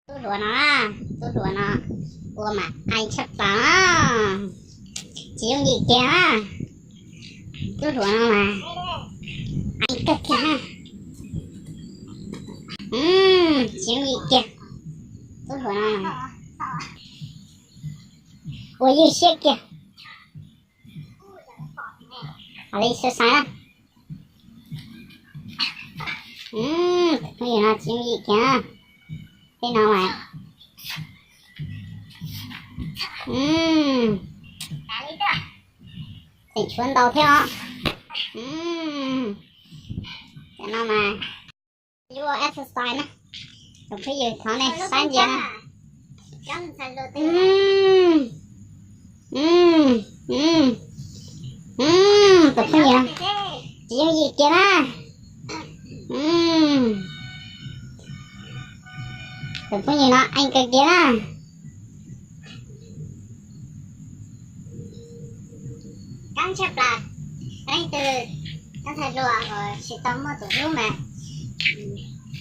Tub hluas no, tub hluas no ua mas qees tshaj plaws, tsis yooj yim kiag na. Tub hluas no mas qees kawg kiag na. Tsis yooj yim kiag. Tub hluas no ua ywj siab kiag. Li xav xav na. Phooj ywg no tsis yooj yim kiag. Tej no mas tseem tshuav ntau thiab os. Cov no mas yuav ua exercise na. Tus phooj ywg thov nej saib ntsia na. Tus phooj ywg tsis yooj yim kiag na. Tus phooj ywg no qees kawg kiag na. Keeb tshaj plaws, leej twg tab ntxhais hluas uas tsis tau muaj tus hlub mas,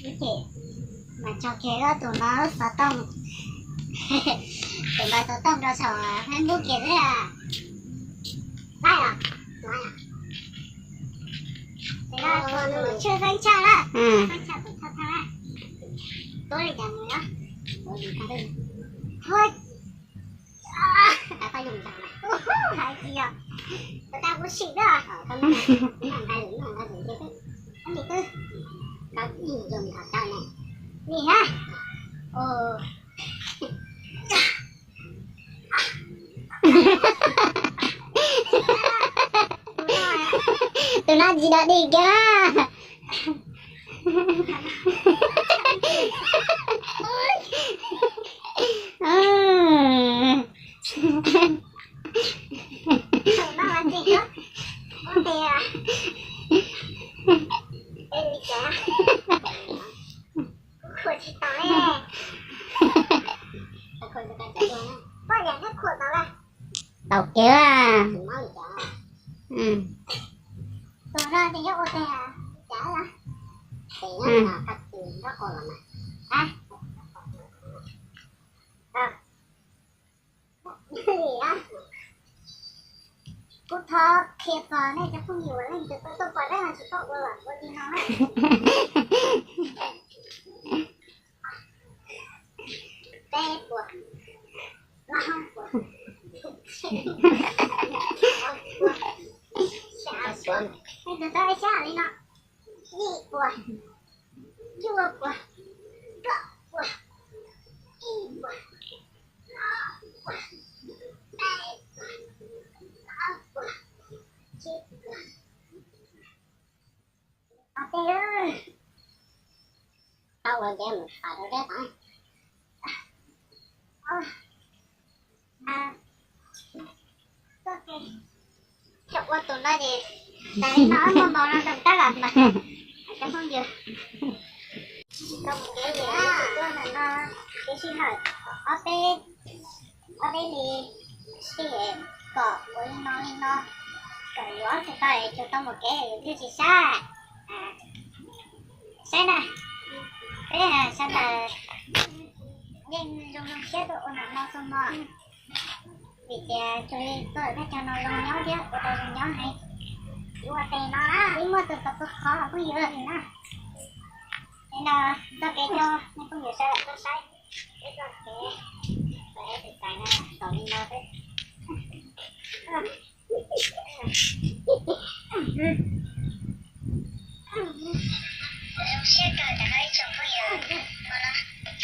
ib chim mas tso kiag tus no lub xov tooj, tus no xov tooj rau saum Facebook kiag xwb. Laij os, tus no tus tshwj xeeb tshaj na, xeeb tshaj tus tshaj thaj na. Tuab li cas mus no, ua li tag, hais tsis yog, tus tag kuv sim na, nim twb, nim na, tus no tsis dog dig kiag na. Tau kev. Kuv thov qhia txog nej cov phooj ywg uas leej twg tau tuaj pom dab no tsis tau ua los ua li no na. Peb puas, plaub puas, xya puas, leej twg tau xya li no, yim puas, cuaj puas, plaub puas, ib puas, ob puas, peb puas, plaub puas, tsib puas. Tau ua ces mus fais rau deb tas. Txoj kev ua tus no ces tas li no muaj npaum no rau tab lawm mas cov phooj ywg. Tau mus kev ces tuaj ntawm no, kev sij hawm ob peb, ob peb hlis sij kom ua li no li no, kom yuav ob tug tau es tsuas tau mus kev es yus thiaj tsis sab. Saib na, peb sawv daws yeej zoo zoo siab tuaj ua ntawm no xwb mog. Vim tias cuag li tuaj peb cov no zoo nyob thiab ua tau zoo nyob heev. Yuav ua tes no na, ib muaj tus tau tus qhov phooj ywg na. Es no txoj kev coj nej phooj ywg sawv daws tuaj saib peb txoj kev, peb tus tais no tau li no xwb. Zoo siab kawg cov no ib tsoom phooj ywg, no no, kuv,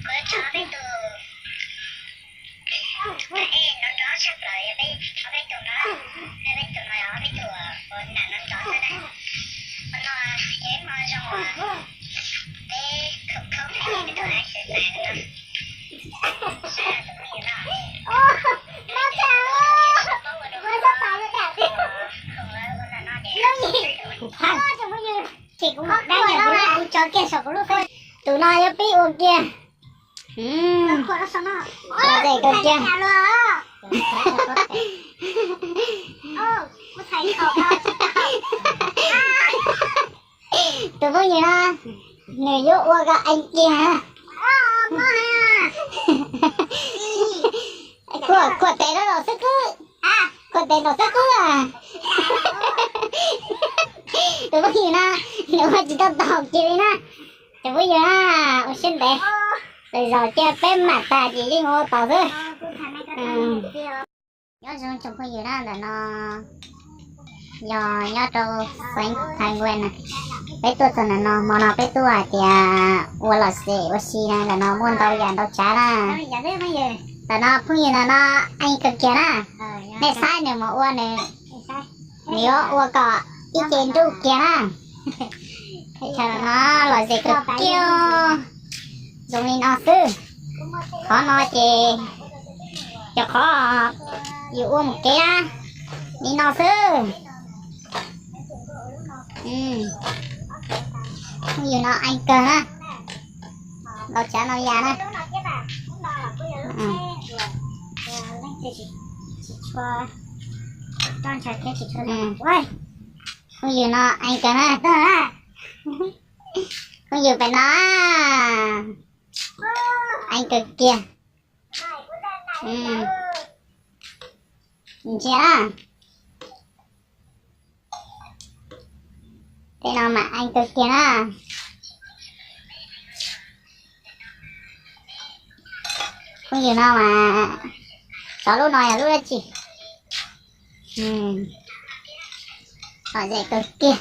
kuv yuav tso peb tus, ej, nrov nrov tshaj plaws yog peb, ob peb tus no, peb, peb tus no yog ob peb tus uas nram no nrov xwb na. Qhov no yog ib hmo zoo uas peb khoom khoob peb tus exercise no. Saib tus phooj ywg no. Kuv pab, ces kuv mam dab nyog kuv lub, kuv tso kiag saum kuv lub fej. Tus no yuav pib ua kiag. Ua tes kawg kiag. Tus phooj ywg no, nws yuav ua kom ees kiag. Khuam, khuam tes rau nraum xwb kub. Khuam tes nraum xwb kub. Tus phooj ywg no, nws ua tsis tau taus kiag li na. Cov phooj ywg na, ua siab ntev, lwm zaus cia peb mam tas ces yeej ua tau xwb. Nyob zoo tsoom phooj ywg na, ntawm no yog nyob rau xeev Taiwan na. Peb tuaj txog ntawm no, hmo no peb tuaj hais tias ua lom zem ua si na, ntawm no muaj ntau yam ntau tsav na. Ntawm no phooj ywg ntawm no eej kawg kiag na. Nej saib nws mus ua nws, nws yuav ua kom ib ce nruj kiag na. Chaw no lom zem kawg kiag, zoo li no xwb. Qhov no ces cov qhov yus ua mus kev na, li no xwb. Phooj ywg no eej kawg na, ntau tsav ntau yam na. Phooj ywg no eej kawg na. Phooj ywg pem no eej kawg kiag. Ntsia na, tej no mas eej kawg kiag na. Phooj ywg no mas, xyov lub no yog lub dab tsi. Lom zem kawg kiag.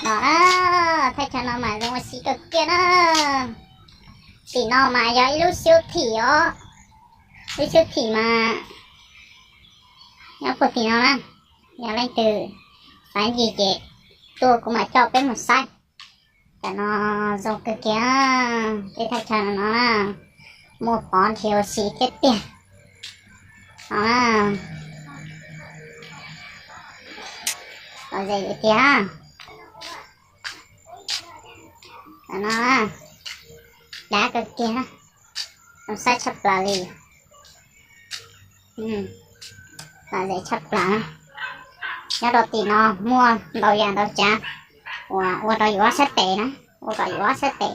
No na, thaj chaw no mas zoo ua si kawg kiag na. Tim no mas yog ib lub siab thim os. Lub siab thim mas nyob puag tim no na. Yog leej twg xav ncig ces tuaj kuv mam coj peb mus saib. Tam no zoo kawg kiag, tej thaj chaw no no na, muaj pov nrhiav ua si thiab tiag. No na, lom zem tiag. Tam no dav kawg kiag, zoo saib tshaj plaws li. Lom zem tshaj plaws. Nyob rau tim no muaj ntau yam ntau tsav uas ua rau yus ob sab tes na, ua kom yus ob sab tes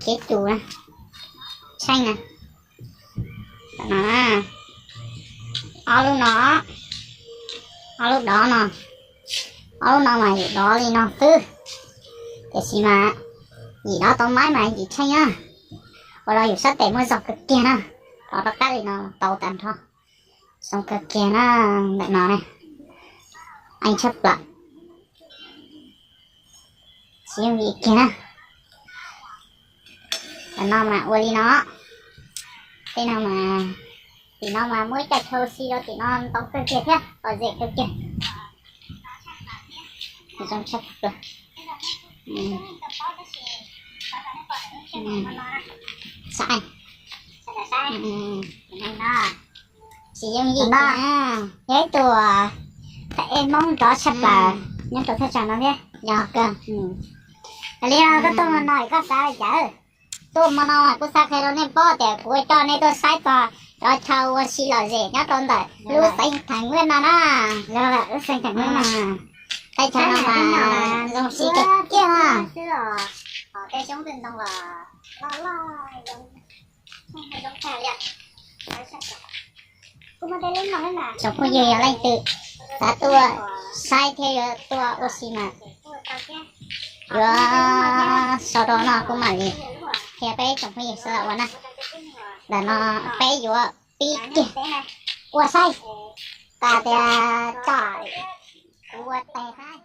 khiav cus na, tsheej na. Tam no na, ob lub no, ob lub dov no, ob lub no mas yim dov li no xwb, tiam sis mas yim dov tau maib mas yim tsheej na, ua rau yus sab tes muaj zog kawg kiag na. Rov rov qab li no tau tag nrho, zoo kawg kiag na. Ntawm no ne, eej tshaj plaws, tsis yooj yim kiag na. Tam no mas ua li no, tej no mas, tim no mas muaj ib co chaw ua si rau tim no ntau kawg kiag thiab, lom zem kawg kiag. Zoo tshaj plaws. Saib, tsis yooj yim no, yog ib tug thaj ej Hmoob nrov tshaj plaws nyob rau thaj tsam no thiab. Yog kawg. Li no koj tuaj hmo no koj xav li cas? Tuaj hmo no kuv xav qhia rau nej paub tias kuv coj nej tuaj saib txog cov chaw ua si lom zem nyob rau ntawm lub xeev Thaib Nyab no na. Lub xeev Thaib Nyab no, thaj chaw no mas zoo siab kawg kiag. Tsoom phooj ywg yog leej twg xav tuaj saib thiab yuav tuaj ua si mas yuav sau rau no kuv mam li qhia peb tsoom phooj ywg sawv daws ua na. Ntawm no peb yuav pib kiag ua saib tas tias tso kuv ua tes saib.